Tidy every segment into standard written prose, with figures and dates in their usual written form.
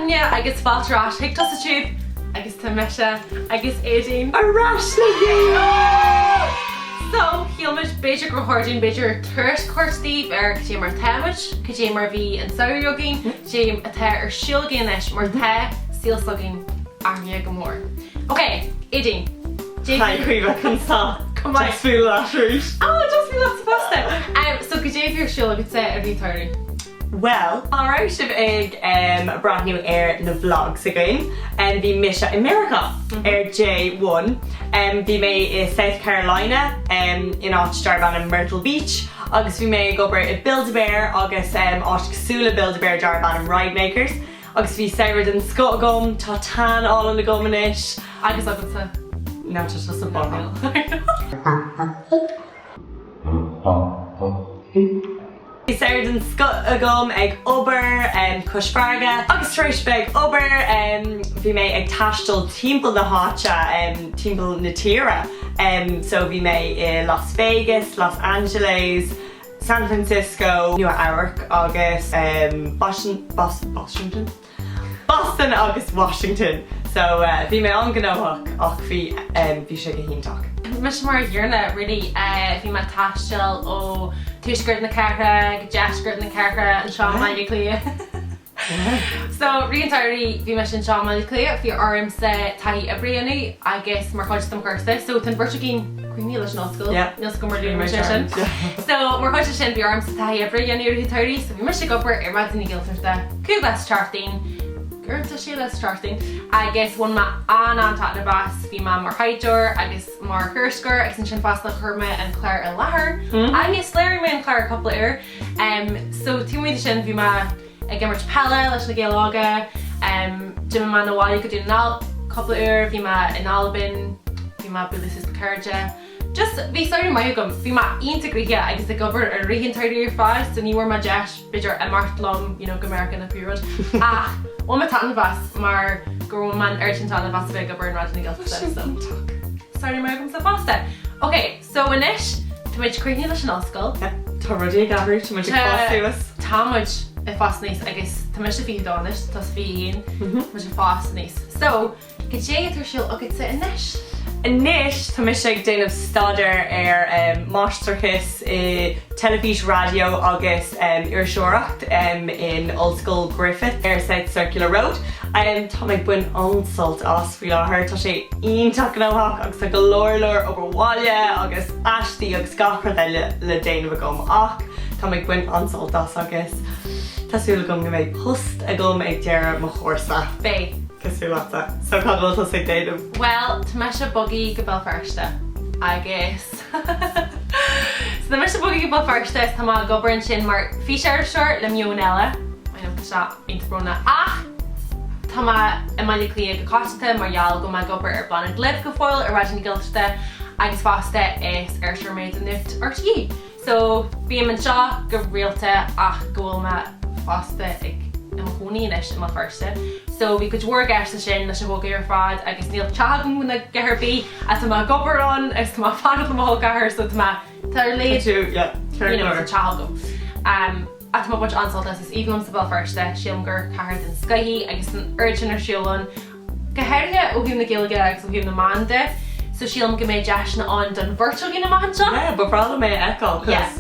againne agus fáilte ar ais chuig Tusa Tube agus tá mise agus Aedín ar ais le chéile! So, shíl muid b'fhéidir gur chóir dúinn b'fhéidir tuairisc a thabhairt daoibh ar cad é mar atá muid, cad é mar a bhí an samhradh againn, cad é atá ar siúl againn anois mar tá saol s'againn athraithe go mór. Ok, Aedín, Hi Caoimhe, conas tá? Go maith. Deas bualadh leat arís. Oh, deas bualadh leatsa fosta! So, cad é a bhí ar siúl agatsa i rith an tsamhraidh? Bhuel, má raibh sibh ag breathnú ar na vlogs againn, bhí mise i Meiriceá ar day one. Bhí mé i South Carolina in áit darb ainm Myrtle Beach agus bhí mé ag obair i Build-A-Bear agus áit cosúil le Build-A-Bear darb ainm Ridemakerz agus bhí samhradh den scoth agam, tá tan álainn agam anois. Agus agatsa? No, tá tusa bodhrán. Bhí samhradh den scoth agam ag obair cois farraige agus tar éis bheith ag obair bhí mé ag taisteal timpeall na háite, timpeall na tíre. So bhí mé i Las Vegas, Los Angeles, San Francisco, Nua Eabhrac agus Boston, Boston? Boston agus Washington so bhí mé an-ghnóthach ach bhí bhí sé go hiontach. Mise mar an gcéanna really bhí mé ag taisteal ó tuaisceart na cathrach go deisceart na cathrach anseo i mBaile Átha Cliath. So rith an tsamhraidh bhí mise anseo i mBaile Átha Cliath bhí ormsa taithí oibre a dhéanamh agus mar chuid de mo chúrsa so tá an bheirt againn críochnaithe leis an ollscoil níl 's agam ar luaigh muid é sin. So mar chuid de sin bhí ormsa taithí oibre a dhéanamh i rith an tsamhraidh so bhí mise ag obair ar Raidió na Gaeltachta 5 lá sa tseachtain, uaireanta 6 lá sa tseachtain, agus bhain mé an-an-taitneamh as. Bhí mé mar thaighdeoir agus mar thuairisceoir agus ansin fosta chuir mé an clár i láthair agus léirigh mé an clár cúpla uair. So taobh amuigh de sin bhí mé ag imirt peile leis na Gaeil Óga, d'imigh mé 'na bhaile go Dún na nGall cúpla uair, bhí mé in Albain, bhí mé ag bualadh suas le cairde. Just bhí samhradh maith agam. Bhí mé iontach gnoitheach agus ag obair i rith an tsamhraidh ar fad so ní bhfuair mé deis b'fhéidir imeacht liom you know go Meiriceá nó pé rud ach bhain mé taitneamh as mar gur bhain mé an oiread sin taitneamh as a bheith ag obair in Raidió na Gaeltachta so samhradh maith agamsa fosta. Ok so anois tá muid críochnaithe leis an ollscoil. Yeah tá rudaí ag athrú, tá muid ag fás suas. Tá muid ag fás aníos agus tá mise 22 anois, tá tusa 21, tá muid ag fás aníos. So Cad é atá ar siúl agatsa anois? Anois tá mise ag déanamh staidéar ar Máistreachas i Teilifís, Raidió agus Iriseoireacht in Ollscoil Griffith ar South Circular Road. Tá mé ag baint an-sult as faoi láthair. Tá sé iontach gnóthach agus tá go leor leor obair bhaile agus aistí agus gach rud eile le déanamh agam ach tá mé ag baint an-sult as agus tá súil agam go mbeidh post agam ag deireadh mo chúrsa. Beidh. Cosúil leatsa. So cad bhfuil tusa ag déanamh? Bhuel, tá mise bogtha go Béal Feirste agus so tá mise bogtha go Béal Feirste is tá mé ag obair ansin mar físiriseoir le Meon Eile. I know tá sé iontach brónach ach tá mé i mBaile Átha Cliath go coitianta mar gheall go bhfuil mé ag obair ar Bláthnaid Libh go fóill ar Raidió na Gaeltachta agus fosta is iriseoir mé do Nuacht RTÉ. So, bím anseo go rialta ach go bhfuil mé fosta ag i mo chónaí anois i mBéal Feirste. So, bhí cuid mhór i gceist leis sin, leis an bhogadh ar fad agus níl teach agam ná a dhath ar bith ach tá mé ag obair ann agus tá mé ag fanacht le mo chol ceathar so tá mé, tá ar a laghad, you know, tá teach agam. Um, ach tá mé ag baint an-sult as, is aoibhinn liomsa Béal Feirste, sílim gur cathair den scoth í agus tá an oiread sin ar siúl ann. go háirithe ó thaobh na Gaeilge agus ó thaobh na meán de, so sílim go mbeidh deiseanna ann don bheirt againn amach anseo. Yeah, ba bhreá liom é a fheiceáil 'cause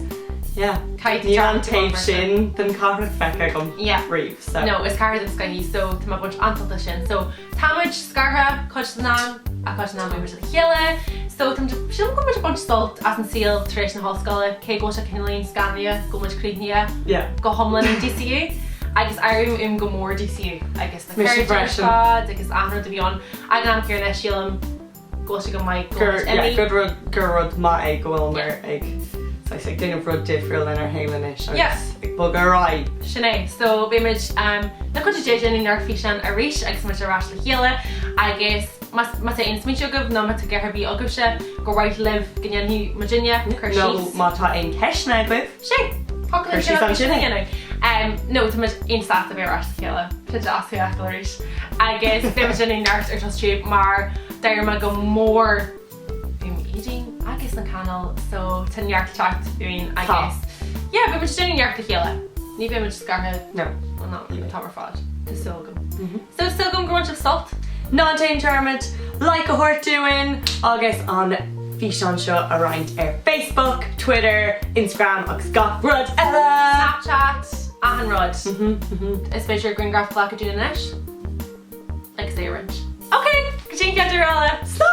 yeah, níl an taobh sin den chathrach feicthe agam riamh so. No, is cathair den scoth í so tá mé ag baint an-sult as sin. So tá muid scartha cuid den am ach cuid den am beidh muid le chéile so tá muid, sílim go bhfuil muid ag baint sult as an saol tar éis na hollscoile cé go bhfuil sé cineáilín scanraithe go bhfuil muid críochnaithe go hiomlán in DCU agus airím uaim go mór DCU agus Na Mise cairde ar freisin. fad agus achan rud a bhí ann. Ag an am céanna sílim go bhfuil sé go maith go Gur, bhfuil muid yeah, imithe. good rud, gur rud maith é go bhfuileamar Yeah. ag saghas ag déanamh rud difriúil lenár shaol anois Yeah. agus ag bogadh ar aghaidh. Sin é. So beidh muid um, le cuidiú Dé déanamh neart físeán arís agus muid ar ais le chéile agus má má tá aon smaointe agaibh nó má tá a dhath ar bith agaibhse gur mhaith libh go ndéanfaidh muidinne, cur Nó síos. má tá aon ceisteanna agaibh. Sin! Thiocfadh linn Cur síos cineál ansin sin a é. dhéanamh. No, tá muid iontach sásta bheith ar ais le chéile. Tá sé deas thú a fheiceáil arís. Agus beidh muid ag déanamh neart ar Tusa Tube mar d'éirigh mé go mór uaim Aedín agus an cainéal so tá neart le teacht uainn Tá. agus yeah, beidh muid ag déanamh neart le chéile. Ní bheidh muid scartha No. an t-am ar fad. Tá súil agam. So súil agam gur bhain sibh sult. Ná déan dearmad like a thabhairt dúinn agus an físeán seo a roinnt ar Facebook, Twitter, Instagram agus gach rud eile! Snapchat, achan rud. Is féidir grianghraf a ghlacadh dúinn anois agus é a roinnt. Ok, go dtí an chéad uair eile. Slán!